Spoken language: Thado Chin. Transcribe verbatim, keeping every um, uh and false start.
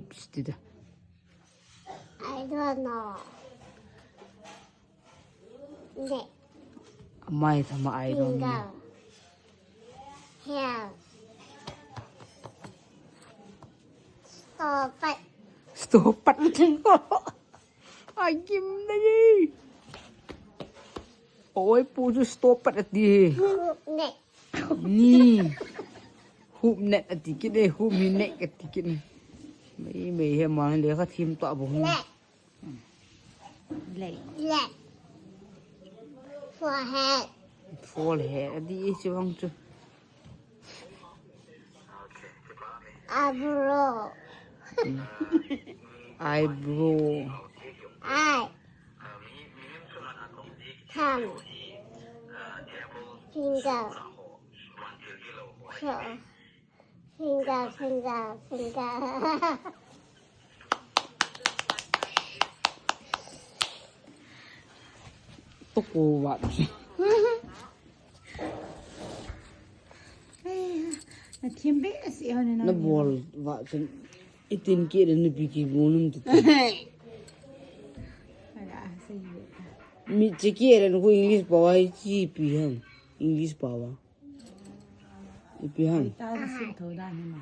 Lips ti da. I don't know. Neck. Amai thama I don't know. Finger. Hair. Stop it. Stop it. Ai kim na ni. Oi pu chu stop it ati. Neck. Ni. Hup net ati kit e, hup mi net ati kit e. Mei mei he ma le kha thim to bo. Leg. Leg. Leg. Forehead. Forehead ati e chi bang chu. Eyebrow. Eyebrow. Eye. Thumb. Finger. Toe. Finger, finger, finger. To ko wa. Na thim be asi ho ne na. Na bol wa chun itin ke le ni pi ki gonum ti. Ala sei. Mi chi ke le ko English pa wa chi pi ham. English pa wa. Ipi ham. Ta si tho da ni ma.